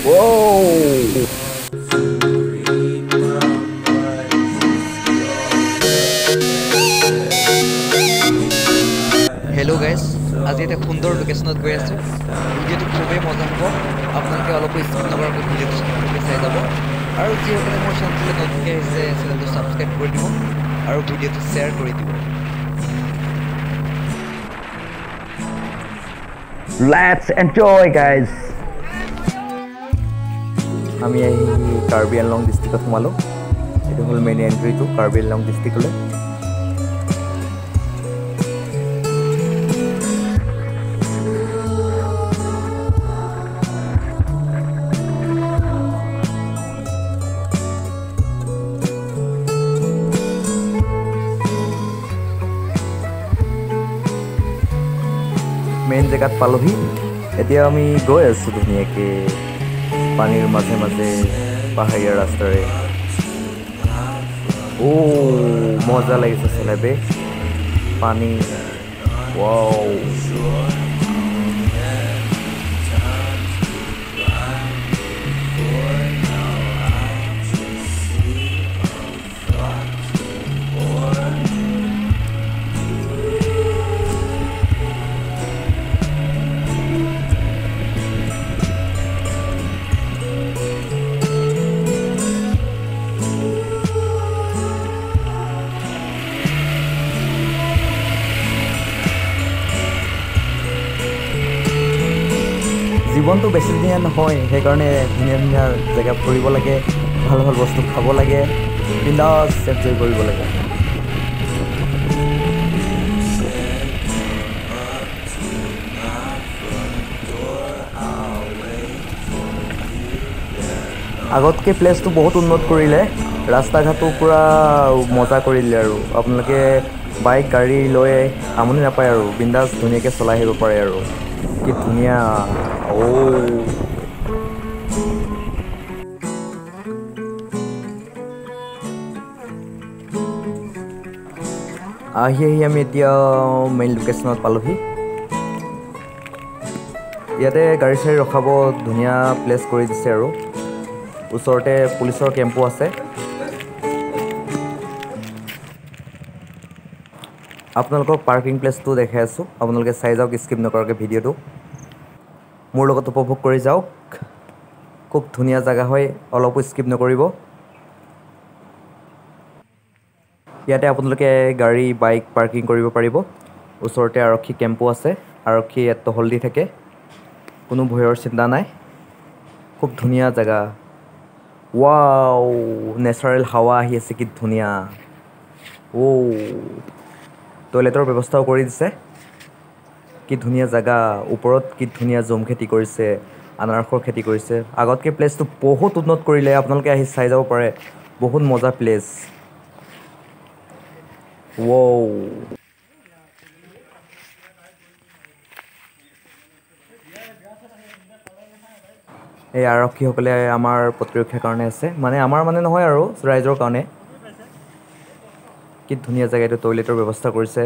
Wow! Hello guys, আজি এটা সুন্দৰ লোকেশ্যনত গৈ আছোঁ। ভিডিঅ'টো খুবেই মজা হ'ব, আপোনালোকে অলপো স্কিপ নকৰাকৈ ভিডিঅ'টো শেষলৈকে চাই যাব। আৰু যিসকলে মোৰ চেনেলটোলৈ নতুনকৈ আহিছে, চেনেলটো ছাবস্ক্ৰাইব কৰি দিব আৰু ভিডিঅ'টো শ্বেয়াৰ কৰি দিব। Let's enjoy guys. আমি আহি কাৰ্বি আংলং ডিষ্ট্ৰিক্টত সোমালোঁ। এইটো হ'ল মেইন এণ্ট্ৰিটো কাৰ্বি আংলং ডিষ্ট্ৰিক্টলৈ। মেইন জেগাত পালোহি। এতিয়া আমি গৈ আছোঁ ধুনীয়াকৈ পানীৰ মাজে মাজে পাহাৰীয়া ৰাস্তাৰে। অ' মজা লাগিছে চলাই বে, পানী। ৱাও, জীৱনটো বেছি ধুনীয়া নহয়, সেইকাৰণে ধুনীয়া ধুনীয়া জেগা ফুৰিব লাগে, ভাল ভাল বস্তু খাব লাগে, বিন্দাছ এনজয় কৰিব লাগে। আগতকৈ প্লেচটো বহুত উন্নত কৰিলে, ৰাস্তা ঘাটো পূৰা মজা কৰি দিলে আৰু আপোনালোকে বাইক গাড়ী লৈ আমনি নাপায় আৰু বিন্দাছ ধুনীয়াকৈ চলাই আহিব পাৰে আৰু। কি ধুনীয়া। অ' আহি আহি আমি এতিয়া মেইন লোকেশ্যনত পালোহি। ইয়াতে গাড়ী চাড়ী ৰখাব ধুনীয়া প্লেচ কৰি দিছে আৰু ওচৰতে পুলিচৰ কেম্পো আছে। আপোনালোকক পাৰ্কিং প্লেচটো দেখাই আছোঁ, আপোনালোকে চাই যাওক স্কিপ নকৰাকৈ ভিডিঅ'টো, মোৰ লগত উপভোগ কৰি যাওক। খুব ধুনীয়া জেগা হয়, অলপো স্কিপ নকৰিব। ইয়াতে আপোনালোকে গাড়ী বাইক পাৰ্কিং কৰিব পাৰিব। ওচৰতে আৰক্ষী কেম্পো আছে, আৰক্ষী ইয়াত টহল দি থাকে, কোনো ভয়ৰ চিন্তা নাই। খুব ধুনীয়া জেগা। ৱাও, নেচাৰেল হাৱা আহি আছে, কি ধুনীয়া। অ' টয়লেটৰ ব্যৱস্থাও কৰি দিছে, কি ধুনীয়া জেগা। ওপৰত কি ধুনীয়া জুম খেতি কৰিছে, আনাৰসৰ খেতি কৰিছে। আগতকৈ প্লেচটো বহুত উন্নত কৰিলে, আপোনালোকে আহি চাই যাব পাৰে, বহুত মজা প্লেচ। ৱাও, এই আৰক্ষীসকলে আমাৰ প্ৰতিৰক্ষাৰ কাৰণে আছে, মানে আমাৰ মানে নহয় আৰু ৰাইজৰ কাৰণে। কি ধুনীয়া জেগা এইটো, টয়লেটৰ ব্যৱস্থা কৰিছে,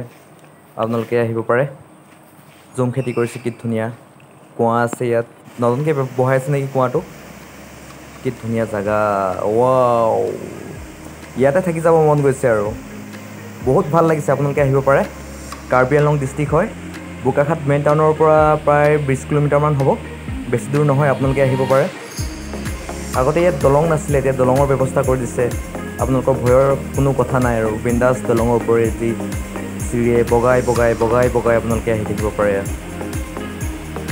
আপোনালোকে আহিব পাৰে। জুম খেতি কৰিছে, কি ধুনীয়া। কুঁৱা আছে ইয়াত, নতুনকৈ বহাইছে নেকি কুঁৱাটো। কি ধুনীয়া জেগা। ৱাও, ইয়াতে থাকি যাব মন গৈছে আৰু, বহুত ভাল লাগিছে। আপোনালোকে আহিব পাৰে। কাৰ্বি আংলং ডিষ্ট্ৰিক্ট হয়, বোকাখাট মেইন টাউনৰ পৰা প্ৰায় 20 কিলোমিটাৰমান হ'ব, বেছি দূৰ নহয়, আপোনালোকে আহিব পাৰে। আগতে ইয়াত দলং নাছিলে, এতিয়া দলঙৰ ব্যৱস্থা কৰি দিছে। আপোনালোকৰ ভয়ৰ কোনো কথা নাই আৰু, বিন্দাছ দলঙৰ ওপৰেদি চিৰিয়ে বগাই বগাই বগাই বগাই আপোনালোকে আহি থাকিব পাৰে,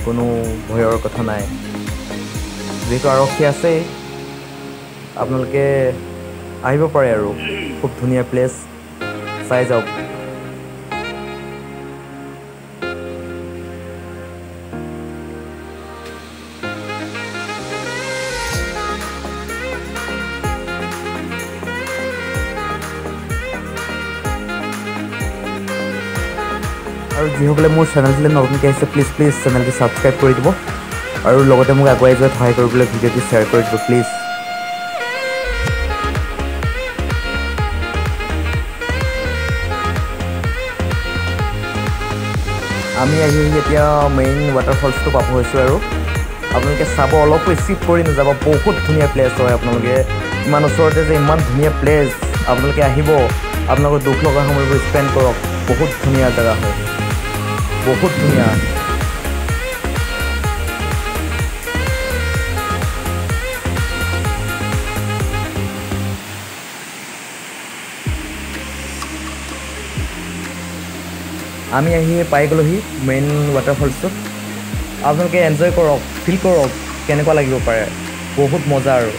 কোনো ভয়ৰ কথা নাই। যিহেতু আৰক্ষী আছেই, আপোনালোকে আহিব পাৰে আৰু। খুব ধুনীয়া প্লেচ, চাই যাওক। আৰু যিসকলে মোৰ চেনেলটোলৈ নতুনকৈ আহিছে, প্লিজ প্লিজ চেনেলটো ছাবস্ক্ৰাইব কৰি দিব আৰু লগতে মোক আগুৱাই যোৱাত সহায় কৰিবলৈ ভিডিঅ'টো শ্বেয়াৰ কৰি দিব প্লিজ। আমি আহি এতিয়া মেইন ৱাটাৰফলছটো পাব হৈছোঁ আৰু। আপোনালোকে চাব, অলপো স্কিপ কৰি নাযাব। বহুত ধুনীয়া প্লেচ হয়। আপোনালোকে ইমান ওচৰতে যে ইমান ধুনীয়া প্লেচ, আপোনালোকে আহিব, আপোনালোকৰ দুখ লগা সময়বোৰ স্পেণ্ড কৰক। বহুত ধুনীয়া জেগা হয়, বহুত ধুনীয়া। আমি আহি পাই গ'লোহি মেইন ৱাটাৰফলছটোত। আপোনালোকে এনজয় কৰক, ফিল কৰক কেনেকুৱা লাগিব পাৰে, বহুত মজা। আৰু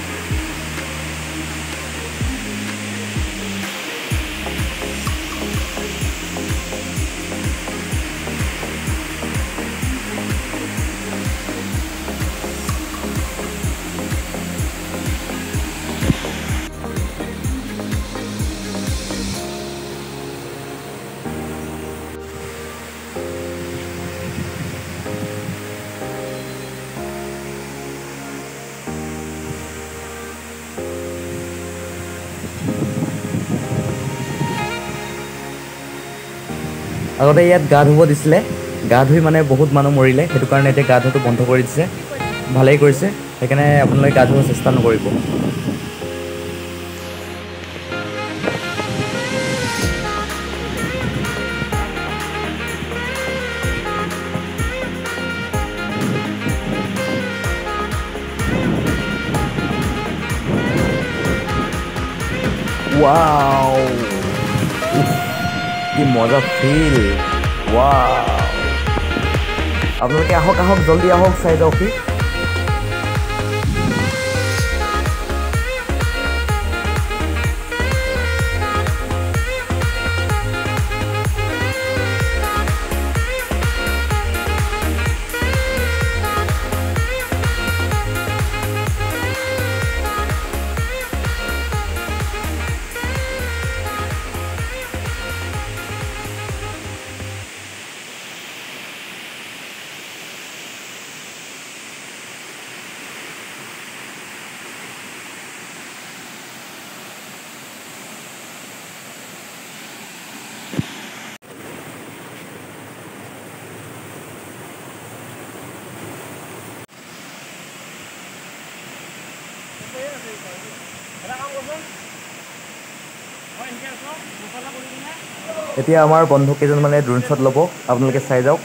আগতে ইয়াত গা ধুব দিছিলে, গা ধুই মানে বহুত মানুহ মৰিলে, সেইটো কাৰণে এতিয়া গা ধোৱাটো বন্ধ কৰি দিছে। ভালেই কৰিছে, সেইকাৰণে আপোনালোকে গা ধুব চেষ্টা নকৰিব। ৱাও, কি মজা ফিল! ৱাও, আপোনালোকে আহক আহক, জলদি আহক, চাই যাওকহি। এতিয়া আমাৰ বন্ধু কেইজন মানে ড্ৰোন শ্বট ল'ব, আপোনালোকে চাই যাওক।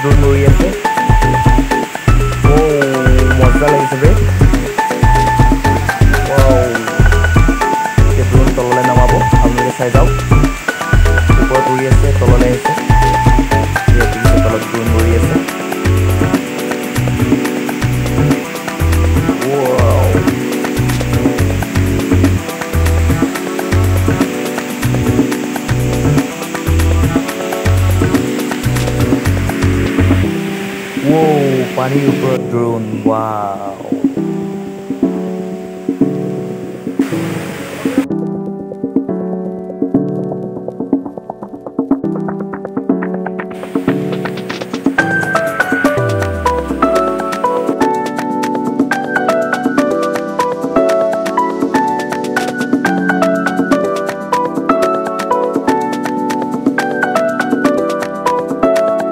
ড্ৰোন উৰি আছে, মজা লাগিছে বে। ড্ৰোন তললৈ নমাব, আপোনালোকে চাই যাওক। ওপৰত উৰি আছে, তললৈ আহিছে। তলত ড্ৰোন উৰি আছে। পানীৰ ওপৰত ড্ৰোন, ৱাও।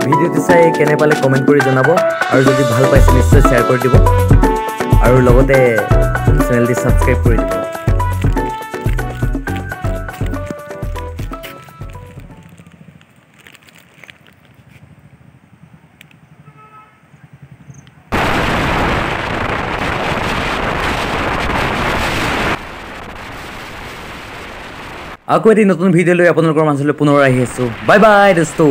ভিডিঅ'টো চাই কেনে পালে কমেণ্ট কৰি জনাব, আৰু যদি ভাল পাইছে নিশ্চয় শ্বেয়াৰ কৰি দিব, আৰু লগতে চেনেলটি ছাবস্ক্ৰাইব কৰি দিব। আকৌ এটি নতুন ভিডিঅ' লৈ আপোনালোকৰ মাজলৈ পুনৰ আহি আছোঁ। Bye bye দোস্তো।